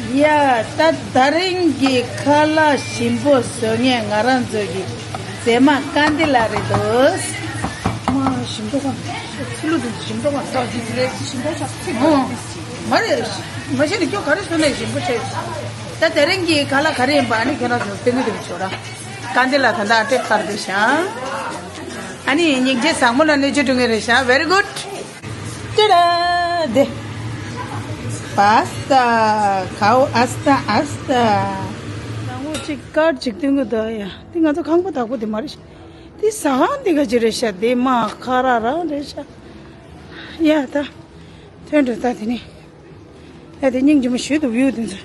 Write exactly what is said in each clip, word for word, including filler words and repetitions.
ཡ། ད་ད་རིང་གི་ཁ་ལག་ཞིམ་པོ་བཟོ་མཁན་ང་རང་ཚོ་གི་མཛེས་མ་ཀན་ཌི་ལ་རེད་འདུག་མ་ཞིམ་པོ་གང་། ཚི་ལུ་དུ་ཞིམ་པོ་གང་། ཟ་ཞིམ་པོ་ཆགས་ཚིག་ཨོ། མ་རེད། མ་གཞི་ནས་ཁྱོད་ག་རེ་བཟོས་ནས་ཞིམ་པོ་བྱས། ད་དེ་རིང་གི་ཁ་ལག་ག་རེ་ཡིན་པ་ཨ་ནི་ཁྱོད་རང་ཚོ་སྟོན་གི་འདུག་ཆོག་ར། ཀན་ཌི་ལ་ད་ལྟ་ཨ་ཏྲེ་དཀར་དེ་ཤ། ཨ་ནི་སྙིང་རྗེ་བཟང་མོ་ལ་གནོད་བྱེད་འགྲོ་ངེས་རེད་ཤ། Very good. ཏི་ར་དེ། པཱ་སི་ཏ། ཁའོ་ཨ་སི་ཏ་ཨ་སི་ཏ། ནང་ལོགས་གཅིག་དཀར་གཅིག་སྟོན་གི་འདུག་ཡ། འདི་ང་ཚོ་ཁང་པ་བདག་པོ་དེ་མ་རེད་ཤ། འདི་ཟ་ཁང་འདི་ག་ཅི་རེད་ཤ། འདི་མ་ཁ་ར་རང་རེད་ཤ། ཡ་ད། ཐོན་འགྲོ་ད་དེ་ནི། ཡ་དེ་སྙིང་རྗེ་མོ་ཞུ་འདུག་བིའུ་དེ་ཚོ།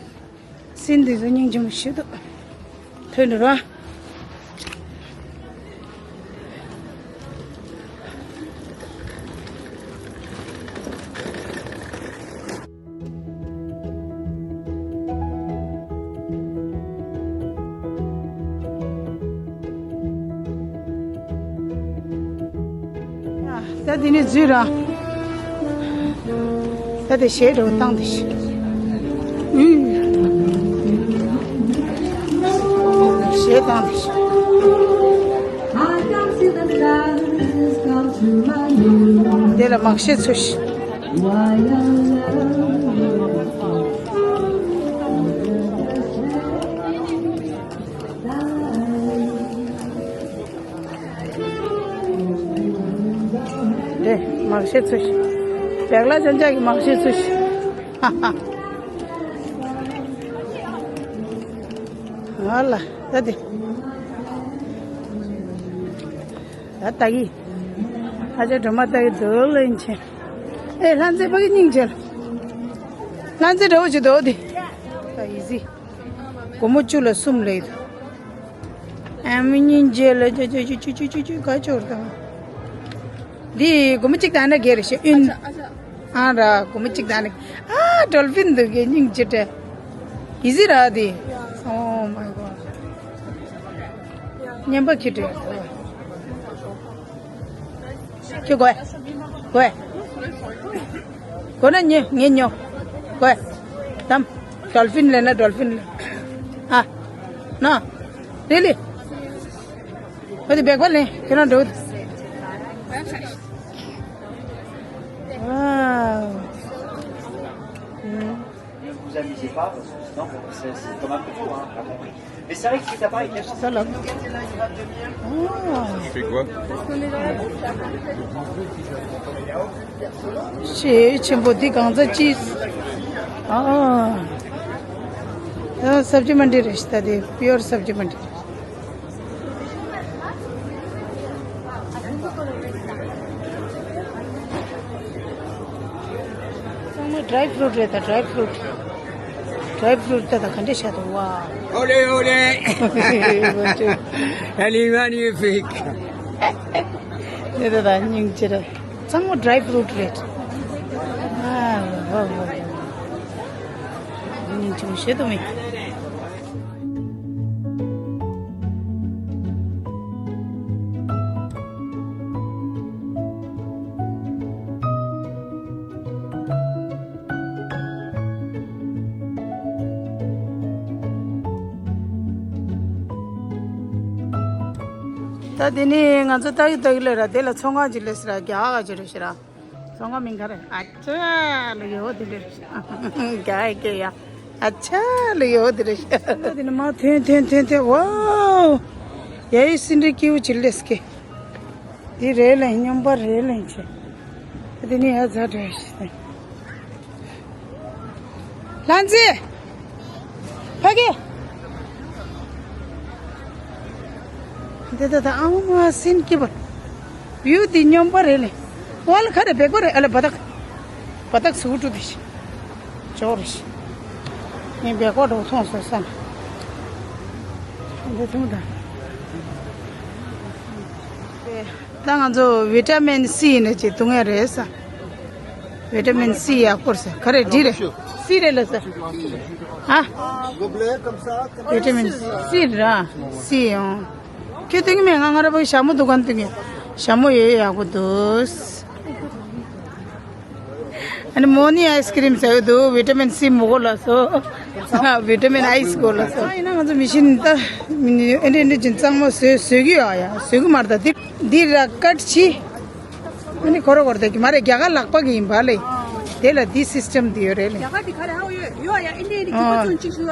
སིན་དེ་ཚོ་སྙིང་རྗེ་མོ་ཞུ་འདུག་ཐོན་འགྲོ་ར། ད་དེ་ནས་འཛུལ་ར། ད་དེ་གཞས་འགྲོ་བཏང་དེ་ཤི། ཨུ། གཞས་བཏང་དེ་ཤི། དེ་ལ་མག་ཤེས་ཚོ་ཤི། དེ་མག་ཤེས་ཚོ་ཤི། བེག་ལ་ཅན་ཅག་གི་མག་ཤེས་ཚོ་ཤི། ཧ་ཧ། ཨ་ལ་ད་དེ། ད་ལྟ་གི། ཨ་ཅག་སྒྲོལ་མ་ལྟ་གི་འདུག་ལེན་ཆེ། ཨེ་ལྷ་མཛེས་ཕ་གི་སྙིང་རྗེ་ལ། ལྷ་མཛེས་འདྲ་བོ་ཅིག་འདུག་དེ། ད་ཡི་ཟི། སྒོར་མོ་བཅུ་ལ་གསུམ་ལེན་འདུག་ཨ་མི་སྙིང་རྗེ་ལ་ཅོ་ཅོ་ཅོ་ཅོ་ཅོ་ཅོ་ག་ཅོར་དང་། འདི་སྒོར་མོ་གཅིག་དང་ན་སྒེར་ཞེ་ཨིན། ཨ་ར་སྒོར་མོ་གཅིག་དང་ན། ཨ་ཌོལ་ཕིན་འདུག་གི་སྙིང་རྗེ་དྲ། ཡི་ཟི་ར་དེ། Oh my god. ཉན་པ་ཁྱི་དྲ། ཁྱོད་གོ་ཡ། གོ་ཡ། གོ་ན་ཉེ་ངེ་ཉོ། གོ་ཡ། དམ། ཌོལ་ཕིན་ལེན་ན་ཌོལ་ཕིན་ལེན། ཨ། ན། རི་ལི། ཨོ་དེ་བེག་པ་ལེན་ཁྱེད་རང་འགྲོ། ཝའོ། ཨུམ། Ne vous amusez pas, parce que sinon, bon, c'est c'est comme un couteau, hein, t'as compris. Mais c'est vrai que si t'as pas été. Ça là. Ah. Tu fais quoi? ཞེ་ཆེན་པོ་འདི་གང་ཚ་ཅིས། ཨ། ཨ་སབ་ཇི་མན་ཌི་རེད་ཤག་ད་དེ་པིའོར་སབ་ཇི་མན་ཌི་རེད། ཚང་མ་ཌ་རའི་ཕུ་རུཊ་རེད་ད། ཌ་རའི་ཕུ་རུཊ། ཌ་རའི་ཕུ་རུཊ་ད་ད་ག་འདྲ་ཤ་ད་ཝ། Olé, olé. Elle est magnifique. དེ་ད་ད་སྙིང་རྗེ་རེད། ཚང་མ་ཌ་རའི་ཕུ་རུཊ་རེད། ཨ་ཝ་ཝ་ཝ། སྙིང་རྗེ་མོ་ཞེ་དྲག་མེད། ད་དེ་ནས་ང་ཚོ་ལྟ་གི་ལྟ་གི་ལ་ར་དེ་ལ་ཚོང་ཁང་ཅིག་སླེབས་ཟེར་ར། རྒྱ་ག་ཅིག་རེད་ཟེར་ར། ཚོང་ཁང་མིང་ག་རེ། ཨ་ཅག་ལ་ཡོད་དེ་འདྲ། རྒྱ་ཡི་སྐད་ཡ། ཨ་ཅག་ལ་ཡོད་དེ་འདྲ། དེ་ནས་མར་ཐོན་ཐོན་ཐོན་ཐོན། ཝའོ། ཡ་ཡི་སིན་རི་ཀིའུ་ཅིག་སླེབས་ཀི། དེ་རེད་ལེ། སྨྱོན་པ་རེད་ལེ་ཆེ། དེ་ནས་ཡ་ཛ་འདྲ་ཞིག་ལྷ་མཛེས། ཕ་གི། འདི་ད་ད་ཨང་མ་སིན་ཀི་བ། བིའུ་འདི་སྨྱོན་པ་རེད་ལེ། ཝལ་ཁ་རེ་བེག་པ་རེད། ཨ་ལ་བ་དག་བ་དག་སུ་ཀྲུ་དི་ཤི། ཅོ་རེ་ཤི། ངས་བེག་པ་འགྲོ་མཐོང་སོང་ས་ན། འདི་ཐུང་ད། ད་ང་ཚོ་ཝི་ཊ་མིན་སི་ཡིན་ན་ཅིག་འཐུང་ཡ་རེད་ས། ཝི་ཊ་མིན་སི་ཡག་པོ་རེད་ས། ག་རེ་འདི་རེད། སི་རེད་ལ་ས། ཨ། ཝི་ཊ་མིན་སི་ར་སི་ཡང་། ཁྱོད་འཐུང་གི་མེད། ང་ང་ར་བ་ཞྭ་མོ་འདུག་ག་འཐུང་གི། ཞྭ་མོ་ཡོད་ཡག་པོ་འདུག་ཨ་ནི་མོ་ནི་ཨའི་སི་ཀི་རིམ་ཟེར་གི་འདུག་ཝི་ཊ་མིན་སི་མོ་གོ་ལ་སོ། ཝི་ཊ་མིན་ཨའི་སི་གོ་ལ་སོ། ཨ་ཡིན་ན་ང་ཚོ་མི་ཤིན་ད་ཨེ་འདྲ་ཨེ་འདྲ་ཅིག་གཙང་མ་བཟོས་བཟོས་གི་ཡོད་ཡ། བཟོས་གི་མ་རེད་ད། འདི་འདི་ར་ཀཊ་ཆི། ཨ་ནི་ཁོ་ར་ཁོ་ར་དེ་གི་མ་རེད། རྒྱ་གར་ལག་པ་གི་ཡིན་པ་ལེ། དེ་ལ་འདི་སིས་ཊམ་འདི་ཡོད་རེད་ལེ། རྒྱ་གར་འདི་ག་རེ་ཧ་ཡོད་ཡོད་ཡ། ཨེ་འདྲ་ཨེ་འདྲ་གི་ཨ་ཁོ་ཚོ་གཅིག་ཞུ་བ་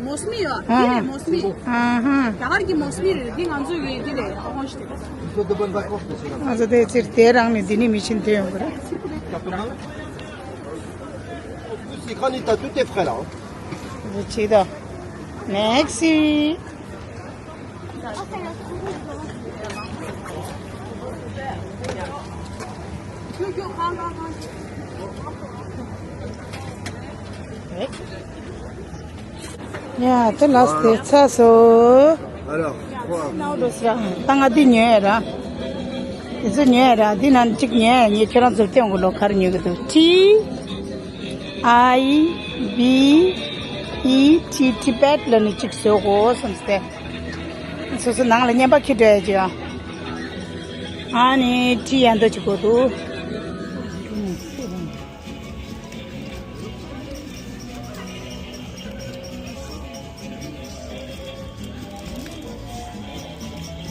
མོ་སི་མི་ཡོད། འདི་རེད་མོ་སི་མི། ཨ་ཧ། རྒྱ་གར་གི་མོ་སི་མི་རེད། འདི་ང་ཚོ་གི་འདི་རེད། ཨ་ཧོན་ཤི། ང་ཚོ་དེ་ཚིར་དེ་རང་ནས་འདི་ནས་མི་ཤིན་ཐོན་ཡོང་གི་རེད། Ici, quand il t'a tout est frais là. Hein. Merci. ཡ་ད་ལགས་དེ་ཚར་སོང་། Alors, quoi? ད་ང་འདི་ཉོས་ར། འདི་ཚོ་ཉོས་ར། འདི་ནང་གཅིག་ཉོས། ངས་ཁྱེད་རང་ཚོར་སྟོན་དགོས་ལོ། ག་རེ་ཉོ་གི་འདུག་ཊི་ཨའི་བི་ཨི་ཊི། ཊི་བེཊ་ལ་ནི་གཅིག་བཟོ་དགོས་བསམ་སྟེ། སོ་སོ་ནང་ལ་བརྙན་པར་འཁྱེར་འགྲོ་ཡ་ཅིག་ཨ་ནི་ཊི་ཡ་འདོ་ཅིག་དགོས་འདུག་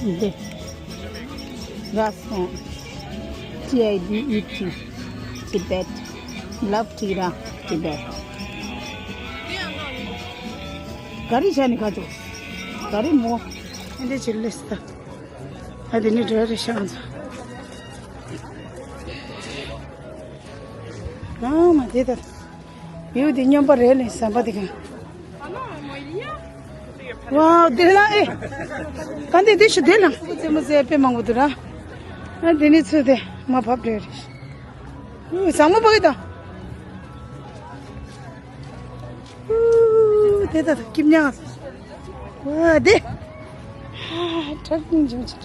འདི། ར་སོང་། ཊི་ཨའི་བི་ཨི་ཊི། ཊི་བེཊ། ལབ་ཊི་ར་ཊི་བེཊ། ག་རེ་བྱས་ནས་ཁ་ཅོ། ག་རེ་མོ། ཨེ་འདྲ་ཅིག་ལེས་ད། ཨ་དེ་ནི་འགྲོ་རེ་ཤང་ཚ། ཨ་མ་དེ་ད། བིའུ་དེ་སྨྱོན་པ་རེད་ལེ། ཟམ་པ་དེ་ག་ཝའོ་དེ་ལ་ཨེ། ག་འདི་དེ་ཤི་དེ་ལ་ཙེ་མོ་ཙེ་དཔེ་མང་པོ་འདུག་ར། ཨ་དེ་ནི་ཚུ་དེ་མ་ཕབ་འགྲོ་རེ། ཨུ་ཟམ་པ་བག་ད། ཨུ་དེ་ད་ད་ཀིབ་ཉག་ཝ་དེ། ཧ་ཁྲག་སྙིང་རྗེ་མོ་ཆེ།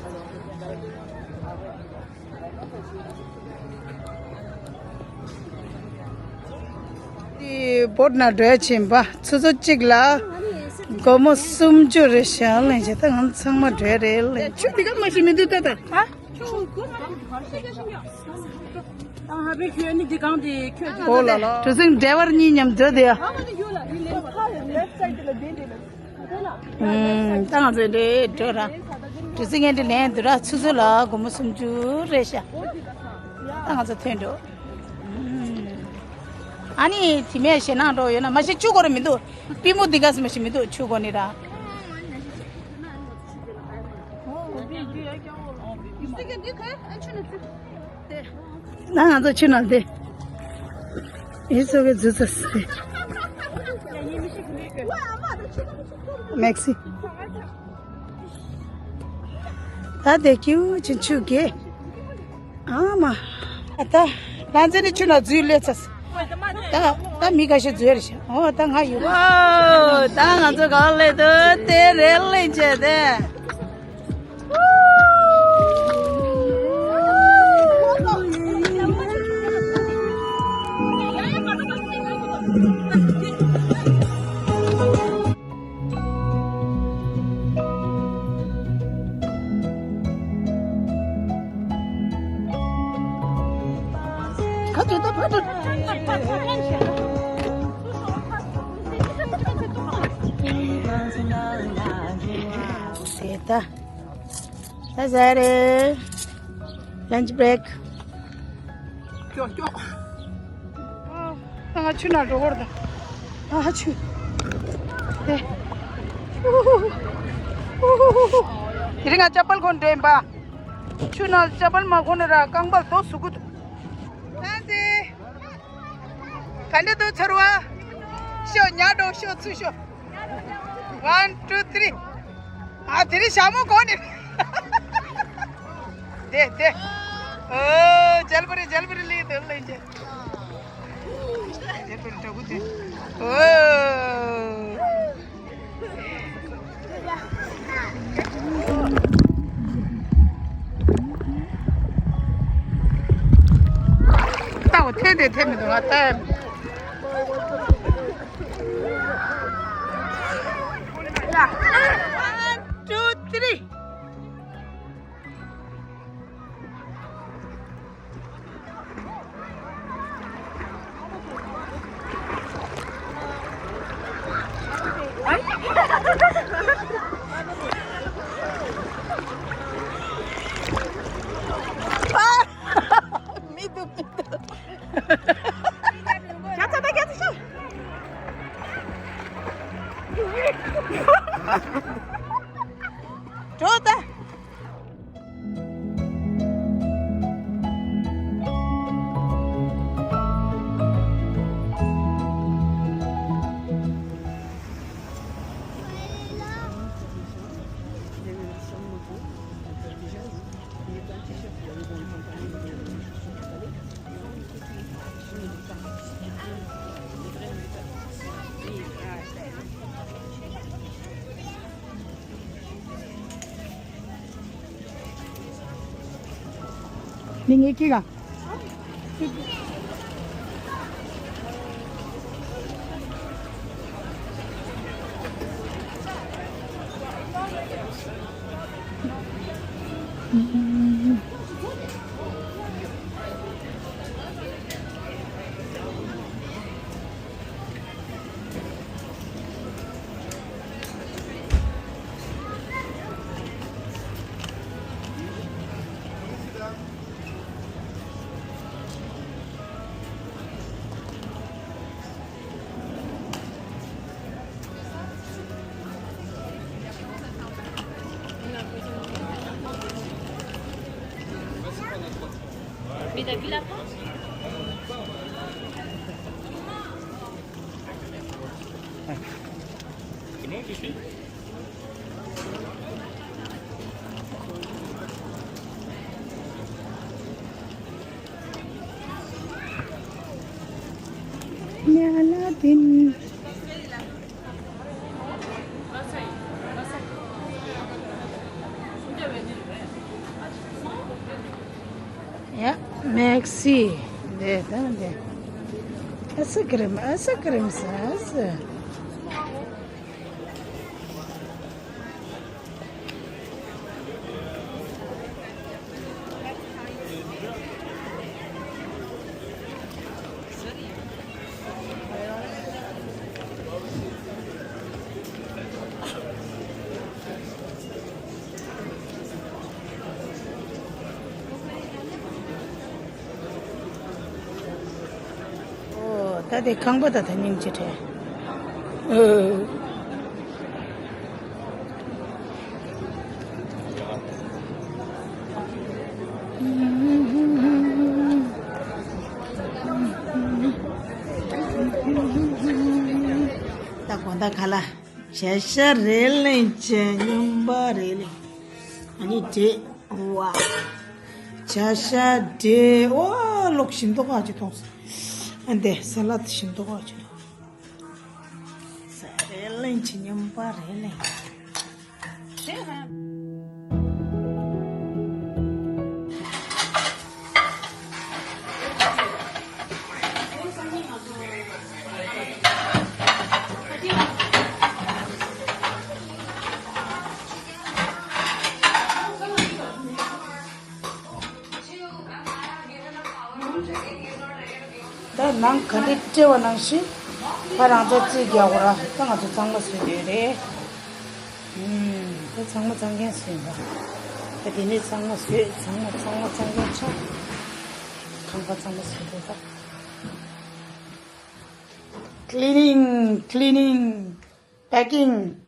དེ་བོཊ་ནང་འགྲོ་ཡ་ཕྱིན་པ། ཆུ་ཚོད་གཅིག་ལ་སྒོར་མོ་སུམ་ཅུ་རེ་བཞག་ལེན་བྱས། ད་ང་ཚང་མ་འགྲོ་ཡ་རེད་ལེ། ཆུ་དེ་ག་མ་ཤི་མི་འདུག་ད་ད། ཨ། ད་ཧ་པེ་ཁྱོད་ནི་འདི་གང་དེ་ཁྱོད་ཨོ་ལ་ལ། གྲུ་གཟིངས་ཌ་རའི་ཝར་གཉིས་མཉམ་འགྲོ་དེ་ཡ། ཨུམ། ད་ང་ཚོ་འདྲེ་འགྲོ་ར། གྲུ་གཟིངས་ངན་འདྲེ་ལན་འདུག་ར། ཆུ་ཚོད་ལ་སྒོར་མོ་སུམ་ཅུ་རེད་ཤག་ད་ང་ཚོ་ཐོན་འགྲོ། ཨུམ། ཨ་ནི་དེ་མེད་ཞེད་སྣང་འགྲོ་ཡོད་ན་མ་གཞི་ཆུ་དགོས་ར་མི་འདུག་པུས་མོ་འདི་ག་སི་མ་ཞིག་མི་འདུག་ཆུ་དགོས་ནི་ར། ད་ང་ཚོ་ཆུ་ནང་དེ། ཨི་ཚོ་གི་རྫུ་ཚ་སི་དེ། མེག་སི། ད་དེ་ཀྱུ་ཆུ་ཆུ་གེ། ཨ་མ། ད་ལྷ་མཛེས་ནི་ཆུ་ནང་འཛུལ་ལས་ཚ་སི། ད་ད་མི་ཁ་ཤས་འཛུལ་རེ་ཤག་ཨོ་ད་ང་ཡོད། ཨོ་ད་ང་ཚོ་ག་ལེ་དུ་དེ་རེད་ལེ་བྱས་ཏེ། ད་ཟ་རེད། ལན་ཆི་བྷི་རེག་ཀྱོག་ཀྱོག་ཨ་ང་ཆུ་ནང་འགྲོ་གོ་ར་ད། ཨ་ཆུ། དེ། དེ་རིང་ང་ཅ་པལ་གོན་འགྲོ་ཡིན་པ། ཆུ་ནང་ཅ་པལ་མ་གོན་ན་ར་རྐང་པ་རྡོ་ཟུག་གི་འདུག་ཨ་ཙི། ག་འདྲ་འདུག་ཚོར་བ། ཤོག་ཉལ་འགྲོ་ཤོག་ཚུར་ཤོག One, two, three. ཨ་དེ་རིང་ཞྭ་མོ་གོན་ནས། དེ་དེ། ཨོ་ཇལ་པ་རི་ཇལ་པ་རི་ལི་དེ་ལེན་ཅེ། ཇལ་པ་རི་འདྲ་པོ་དེ། ཨོ། ལྟ་བ་ཐེ་དེ་ཐེ་མི་འདུག་ང་ལྟ་ཡ་མི། One, two, three. འགྲོ་ད། ངས་ཀྱིས་ག Mais t'as vu la France ? C'est bon, je suis. ཡ། མེག་སི། འདི་ད་འདི། ཨ་སི་ཀི་རིམ། ཨ་སི་ཀི་རིམ་ཟ་ཟ། ཨོ། ད་དེ་ཁང་པ་ད་ད་སྙིང་རྗེ་བྲལ། ཨོ། ད་དགོང་དག་ག་ལ། བྱ་ཤ་རེ་ལེན་བྱས། སྨྱོན་པ་རེ་ལེན། ཨ་ནི་འབྲས་བུ་བ། བྱ་ཤ་འབྲས། ཨོ་ལོག་ཞིམ་མདོག་ཁ་ཅིག་མཐོང་སོང་། ཨ་འདི་ས་ལད་ཞིམ་མདོག་ཁ་ཅིག་མཐོང་། ས་རེ་ལེན་བྱས། སྨྱོན་པ་རེ་ལེན། ད་ནང་ག་འདྲ་སྤྲད་པ་ནང་བཞིན་ད་རང་ཚོ་རྩིས་རྒྱག་དགོས་ར། ད་ང་ཚོ་གཙང་མ་བཟོས་བསྡད་རེད། ཨུམ། ད་ཚང་མ་གཙང་རྐྱང་བཟོས་ཡིན་པ། ད་དེ་ནས་གཙང་མ་བཟོས། ཚང་མ་ཚང་མ་གཙང་རྐྱང་ཆགས། ཁང་པ་གཙང་མ་བཟོས་འདུག་ད། Cleaning, cleaning, packing.